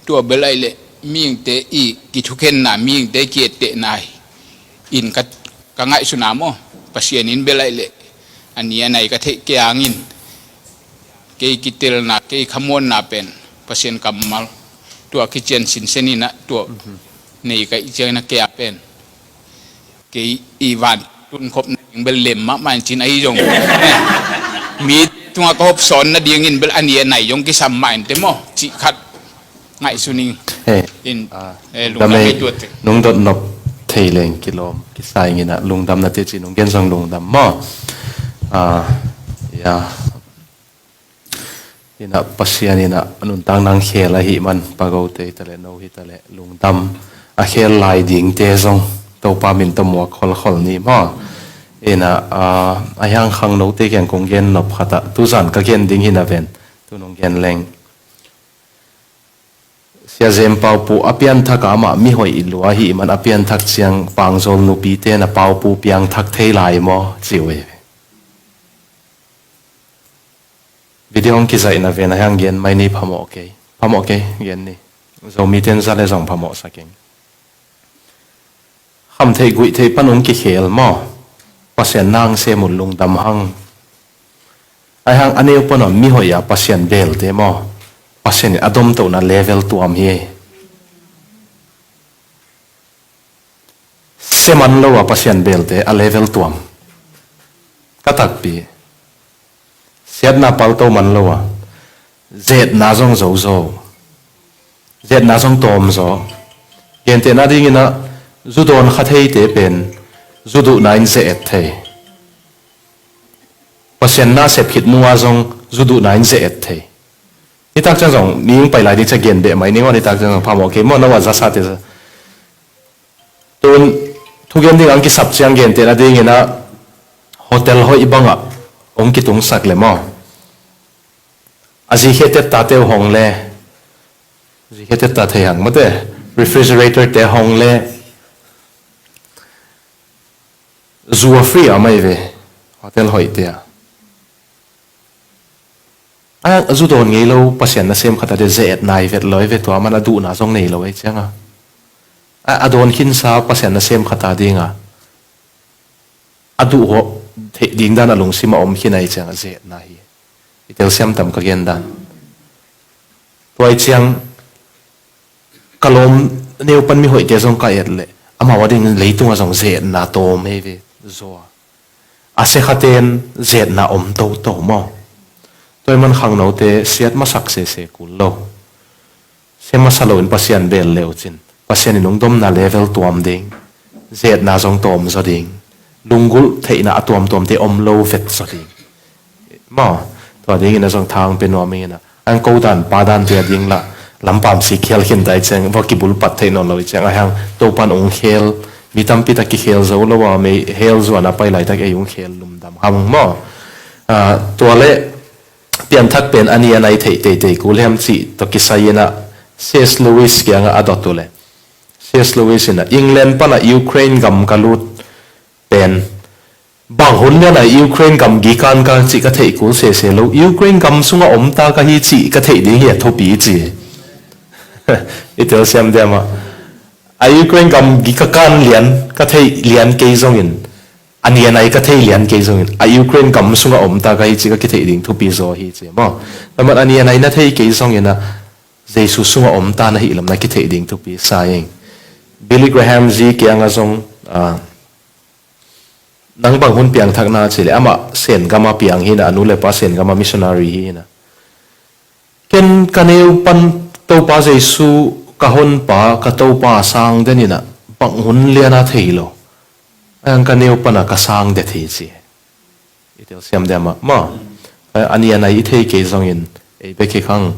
tua bel aih leh mihingte i kithukhenna mihingte i kiettehna in ka ngaihsuna maw. Pasian in bel aih leh a ni a nai ka theih kei hangin kei kitelna kei khamuanna pen Pasian kammal tua kician sinsen inah tua nei ka ih ciangin a kei a pen kei i van tunkhopna ding bel lem mahmah in cin ahi zong mi tungah ka hopsawn nadingin bel a ni a nai zong kisam mah in te maw cih khat ngaihsun ing. He. In, ah, eh, lungdam ei tuat te. Nung dot nop thei leng kilawm kisai nginah lungdam na te ci nung gen zong lungdam maw. Ah, ya. Inah Pasian inah a nuntak nang khel ahi man pagote hi taleh no hi taleh lungdam a khel lai dingte zong Topa min tawh muak kholkhol ni maw. Inah, ah, a hiang khang note kiang kong gen nop khatah tuzan ka gen ding hi na ven tu nung gen leng. Sia Zem Paupu a pianthak a amah mihoih i lua ahi man a pianthak ciang Pangzawl nupite na Paupu piangthak thei lai maw ci uh hi. Video hong kizaihna ven a hiang gen mai ni phamawh kei phamawh kei gen ni. Zomite in za le zong phamawh saking. Kham theih guih theih pan hong kikhel maw. Pasian nang sem uh lungdam hang. Aihang a neu pan a mihoih a Pasian belte maw. Pasian in a domtohna level tuam hi. Sia man lo a Pasian belte a level tuam. Ka takpi. Siatna palto man lo a, zetna zong zozo, zetna zong tawmzaw. Gentehna dinginah, zu dawn kha theite pen zu duhna in ze-et thei. Pasian na sep khit nunga zong zu duhna in ze-et thei. Nitak ciang zong ning pai lai ding cia gen beh mai ning aw, nitak ciang zong phamawh kei maw, no a zasate za. Tun thugen ding ang kisap ciang gentehna dinginah hotel hoih bangah hong kitungsak le maw, a zikhe tetta teu hong le, zikhe tetta thei hang mate, refrigerator te hong le, zu a free a mai ve, hotel hoihte a. A zu dawn ngei lo Pasian nasem khata de ze-etna i vet lo i ve, tua man a duhna zong nei lo ei cianga. A, a dawn khinsa Pasian nasem khata dinga a duh hawh theih ding dan a lungsima om khin ei cianga ze-etna hi. I telsiam tam ka gen dan. Tua i ciang ka lawm neu pan mihoihte zong ka et leh amau a ding leitunga zong zetna tawm hei ve zaw a. A sia khaten zetna om toto maw? Tua i man khangnote siat masak sese kul lo. Sia masa loin Pasian bel leucin Pasian in hong domna level tuam ding, zetna zong tawm zaw ding, lunggulh theihna a tuamtuamte om lo vet zaw ding. Maw, tua dingin a zong thang pe nuam ingin a. Ang ko dan, pa dan tia ding la, lampam si khial khin tai ciang, va kibul pat thei nawn lo i ciang, a hang Topan ung khel, mi tampi tak kikhel zo lo a, mei hel zuan a pai laitak ei ung khel lumdam ham maw. Ah, tua le, pianthak pen a ni a nai theih teitei kul hiam cih tawh kisai in a, C S Lewis kiangah a dot uh le. C S Lewis in a, England pan a Ukraine gam ka lut pen, bang hun lian a Ukraine gam gi kan ka cih ka theih kul sese lo. Ukraine gam sunga om ta ka hi cih ka theih ding hi a thupi ci. I telsiam diam a. A Ukraine gam gi ka kan lian, ka theih lian kei zongin, a ni a nai ka theih lian kei zongin, a Ukraine gam sunga om ta ka hi cih ka kitheih ding thupi zaw hi ci maw. Tua man a ni a nai na thei kei zongin a, Jesu sunga om ta na hih lam na kitheih ding thupi sa ing. Billy Graham zi kianga zong, ah, nang bang hun piangthakna cih le, amah Sen gama piang hi na, a nu le pa Sen gama missionary hi na. Ken ka neu pan Topa Jesu ka honpa, ka Topa sang den in a, bang hun lian a thei lo. Ang ka neu pan a ka sang det hi ci. I telsiam diam a maw. A ni a nai i thei kei zongin ei bek hi khang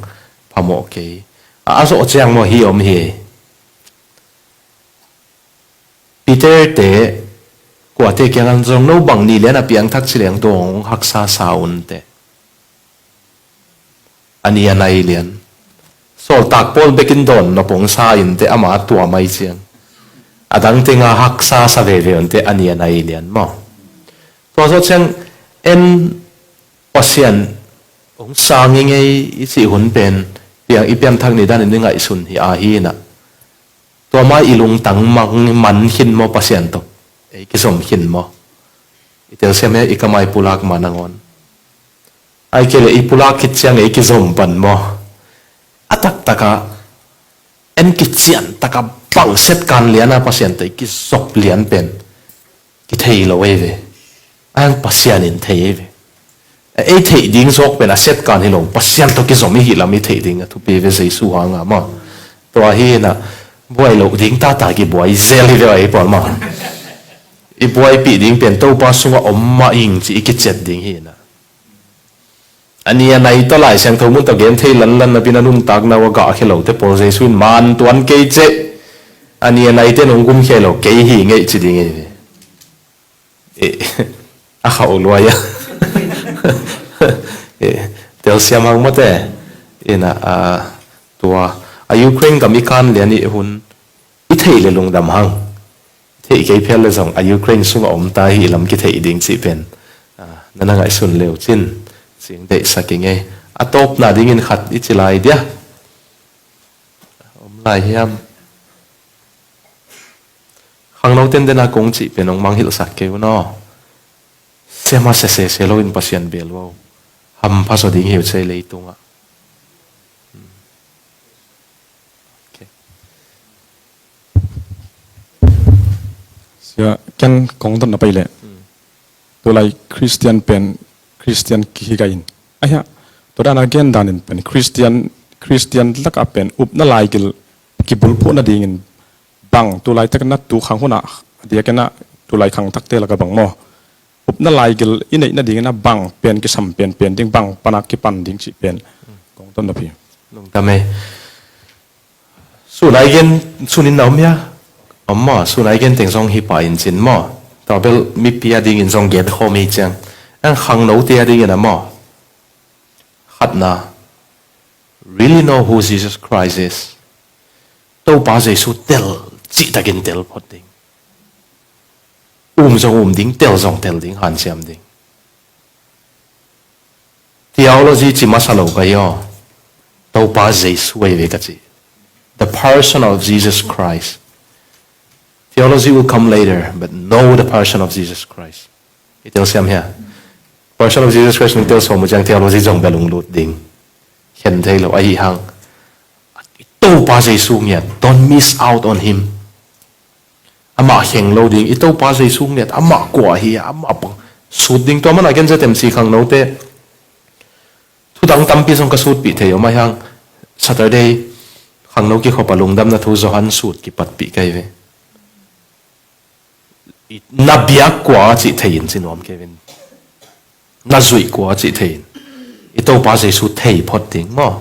phamawh kei. A, a zawh ciang maw hi om hi. Peter te kuate kiangah zong no bang ni lian a piangthak ci leng dawng hong haksa sa un teh. A ni a nai lian. Sawltak Paul bekin dawn nop hong sa in teh, ama tua mai ciang. A dang tenga haksa sa veve un teh, a ni a nai lian maw. Tua zawh ciang en Pasian hong sang i ngei i cih hun pen piang i pianthak ni danin i ngaihsun hi a hi na. Tua mai i lungtang mang man khin maw Pasian tawh? Ei kizom khin maw? I telsiam e, i kamai pulak ma nangawn. Ai kei le i pulak khit ciang ei kizom pan maw? A taktaka en kician taka bang set kan liana Pasian tawh i kizop lian pen kithei lo ei ve. Ang Pasian in thei ei ve. Ei theih ding zawk pen a set kan hi lo, Pasian tawh kizom i hih lam i theih ding a thupi ve Jesu hanga maw. Tua hi na buai lo ding tata kibuai zel hi ve ei pawl maw. I buaipih ding pen Topa sunga om mah ing ci i kiciat ding hi na. A ni a nai tawh Lai Siangtho mun tawh gen thei lanlan na pin a nuntakna uh a gah khia lote pawl Jesu in man tuan kei ceh. A ni a naite nong gum khia lo kei hi ngeih ci ding ei ve. Eh, a khauh luai a. Eh, telsiam hang mawte. Ina, ah, tua. A Ukraine gam i kan lian i hun. I theih le lungdam hang. Theih kei phial le zong a Ukraine sunga om ta hi lam kitheih ding cih pen. Ah, na na ngaihsun leu cin. Cing deihsak i ngei. A tawpna dingin khat i ci lai dia. Om lai hiam. Khangno tenden a kong cih pen hong manghilhsak kei un aw. Sia masa sese loin Pasian bel uh aw. Hampha zaw ding hi uh cei leitungah. Sia, ken kong dotna pai leh. Tulai Christian pen, Christian kihi gai in. Ahi a, tua dan a gen dan in pen, Christian, Christian lak a pen, upna laigil kibulphuh nadingin bang, tulai tak na tu khang hun a, a diakin a, tulai khang takte lak a bang maw. Upna laigil i neih nadingin a bang pen kisam penpen ding, bang pan a kipan ding cih pen. Kong dotna pi. Lungdam e. Sun a i gen, sun in na om hia? Om maw, sun a i gen teng zong hi pah in cin maw. Tua bel mipi a dingin zong gen khawm hi ciang. Ang khangnote a dingin a maw. Khatna, really know who Jesus Christ is. Topa Jesu tel, cihtakin tel phot ding. Um zong um ding, tel zong tel ding, hanciam ding. Theology ci masa lo ka hi aw. Topa Jesu ahi ve ka ci. The person of Jesus Christ. Theology will come later, but know the person of Jesus Christ. I telsiam hia? Person of Jesus Christ nong telsiam uh ciang theology zong bel hong lut ding. Khen thei lo, ahi hang. Topa Jesu ngiat, don't miss out on him. Amah kheng lo ding, i Topa Jesu ngiat, amah kua hi, amah pang. Sut ding tua mana ken Z M C khangnote. Thudang tampi zong ka sutpih thei om a hiang Saturday khangno kikhop a lungdamna thu Johan sut kipatpih ka hi ve. Na biak kua cih thei in ci nuam kei vin. Na zuih kua cih thei in. I Topa Jesu thei phot ding maw.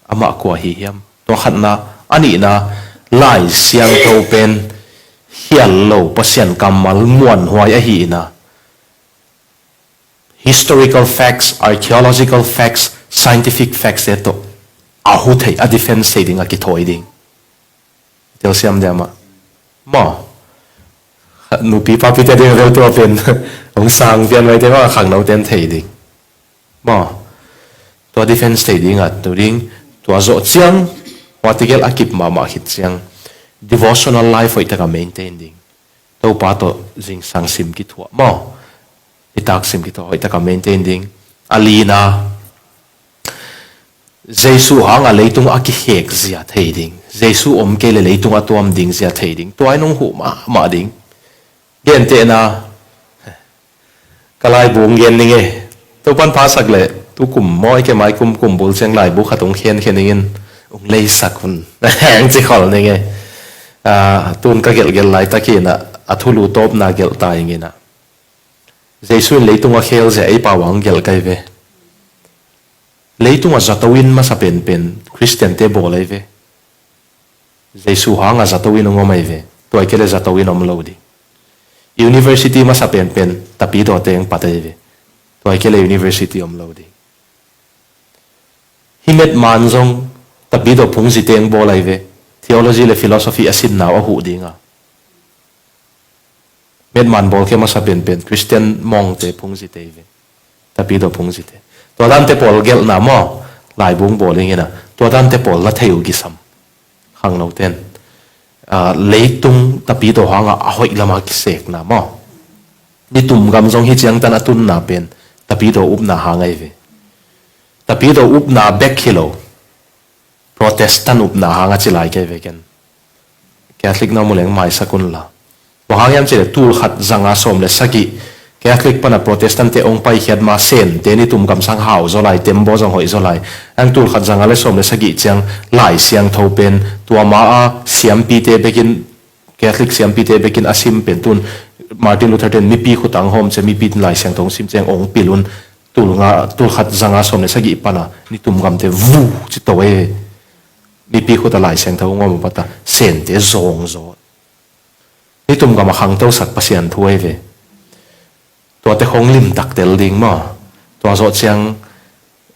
Amah kua hi hiam. Tua khatna, a nihna, Lai Siangtho pen hial lo Pasian kammal muanhuai ahi ina. Historical facts, archaeological facts, scientific facts te tawh a hu thei, a defense thei ding, a kithawi ding. Telsiam dia mah. Maw. Nupi papi te ding a vel tua pen. Hong sang pian mai te maw, khangno ten thei ding. Maw. Tua defense thei ding a tu ding. Tua zawh ciang. Tua tigel a kip mahmah khit ciang. Devotional life hoih taka maintain ding. Topa tawh zingsang sim kithuah maw. I tak sim kithuah hoih taka maintain ding. A lina. Jesu hanga leitung a kihek zia thei ding. Jesu om kei le leitung a tuam ding zia thei ding. Tua in hong huh mahmah ding. Gentehna. Ka laibu hong gen ning e. Topan phasak le. Tukum maw i kemai kum kum bul ciang laibu khat hong khenkhen ning in. Hong leisak hun. Heng ci khol ning e. Ah, tun ka gelhgelh laitak hi ina. A thulu tawpna gelh ta ing ina. Jesu in leitung a khel zia ei pau a hong gelh ka hi ve. Leitung a zato in masa penpen Christian te bawl ahi ve. Jesu hanga zato in hong om ahi ve. Tua i kei le zato in om lo ding. University masa penpen Tapidaw teng pat ahi ve. Tua i kei le university om lo ding. Hi metman zong Tapidaw phungzi teng bawl ahi ve. Theology le philosophy a sinna uh a huh dinga. Metman bawl khe masa penpen Christian mongte phungzi te hi ve. Tapidaw phungzi te. Tua dante pawl gelhna maw. Laibu hong bawl ing ina. Tua dante pawl la thei uh kisam. Khangno ten. Ah, leitung Tapidaw hanga a hoih lama kisekna maw. Nitum gam zong hi ciangtan a tunna pen. Tapidaw upna hang ahi ve. Tapidaw upna bek hi lo. Protestant upna hanga ci lai kei ve ken. Catholic na mu leng maisak un la. Tua hang hiam ci le tul khat zanga sawm le sagih. Catholic pana Protestant te ong paikhiat ma Sen te nitum gamsang hau zaw lai, tembaw zong hoih zaw lai. Ang tul khat zanga le sawm le sagih ciang Lai Siangtho pen tua ma a siampi te bekin, Catholic siampi te bekin a sim pen tun Martin Luther ten mipi khutang hawm ciang mipi Lai Siangtho ong sim ciang ong pil un tul nga, tul khat zanga sawm le sagih pana nitum gamte vu ci to e. Mipi khuta Lai Siangtho ong om a pata Sente zawng zaw. Nitum gam a khangtosak Pasian thu ahi ve. Tuate khong limtak tel ding maw. Tua zawh ciang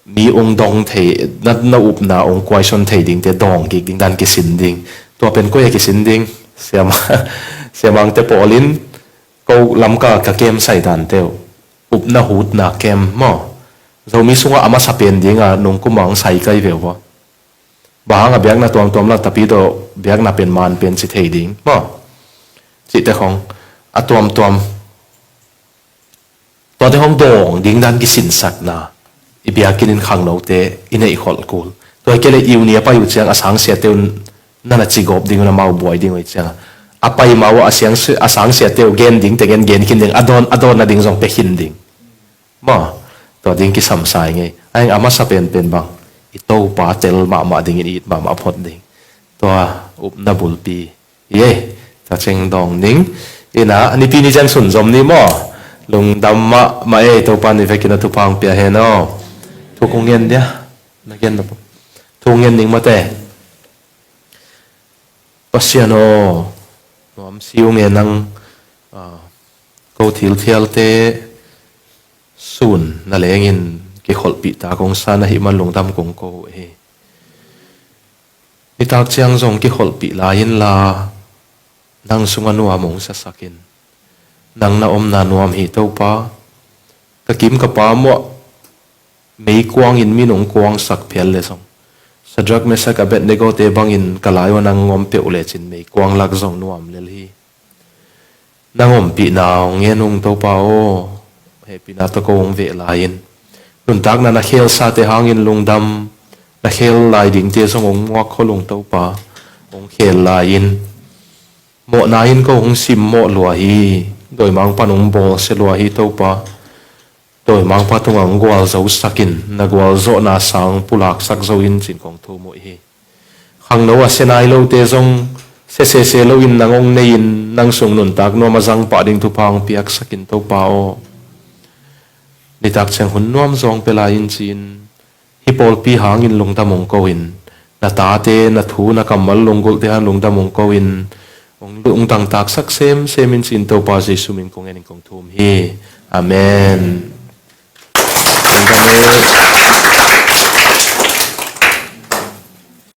mi ong dong thei, na, na upna ong kuaison thei dingte dawng kik ding dan kisin ding. Tua pen koi a kisin ding. Siama, siamangte pawlin ko lamka ka kem sai dante uh. Upna hutna kem maw. Zomi sunga a masa pen dinga nungkuma ong sai kai ve uh a. Bang hanga biakna tuamtuam la Tapidaw biakna pen man pen ci thei ding maw. Cihte khong a tuamtuam. Tuate khong dawng ding dan kisinsakna. I biakinn in khangnote i neih kholh kul. Tua i kei le uni a pai uh ciang a sangsiate un nana cigawp ding un amau buai ding uh i cianga. a pai ma uh a siang si-, a sangsiate uh gen ding teng in gen khin ding, a dawn, a dawn nading zong pia khin ding. Maw, tua ding kisam sa ing ei. Ahi zongin a masa penpen bang, i Topa tel mahmah dingin i it mahmah phot ding. Tua upna bulpi hi ei. Tua ciang dawng ning. Ina, Nipi ni ciang sunzom ni maw. Lungdam mahmah ei, Topa in i vekin a thupha hong pia hen aw. Thu kong ngen dia. Na gen na pu. Thu ngen ning mate. Pasian aw, nuam si ung e nang, ah, ko thilthialte sun na lengin kikholhpih ta kong sa na hih man lungdam kong ko uh hi. Nitak ciang zong kikholhpih lai inla, nang sungah nuam hong sasak in. Nang na omna nuam hi Topa. Ka kim ka pam uah meikuang in min hong kuangsak phial leh zong, Shadrach, Meshach, Abednego te bangin ka lai uah nang om peuh lecin meikuang lak zong nuam lel hi. Nang ompihna hong ngen ung Topa aw. Hehpihna tawh ko hong veh lai in. Nuntakna na khelsate hangin lungdam, na khel lai dingte zong hong muak khol ung Topa. Hong khel lai in. Mawhna in ko hong simmawh lua hi. Dawimangpa'n hong bawlsia lua hi Topa. Dawimangpa tungah hong gualzosak in, na gualzawhna sang pulaksak zo in ci-in kong thum uh hi. Khangno a sia nai lote zong sia sese loin nang hong nei in, nang sung nuntak nuam a zang pah ding thupha hong piaksak in Topa aw. Nitak ciang hun nuam zaw hong pia lai in ci-in, hih pawlpi hangin lungdam hong ko in, na tate, na thu, na kammal lunggulhte hang lungdam hong ko in, hong lu-, hong dangtaksak semsem in ci-in Topa Jesuh min kong ngen in kong thum hi. Amen. Lungdam ei.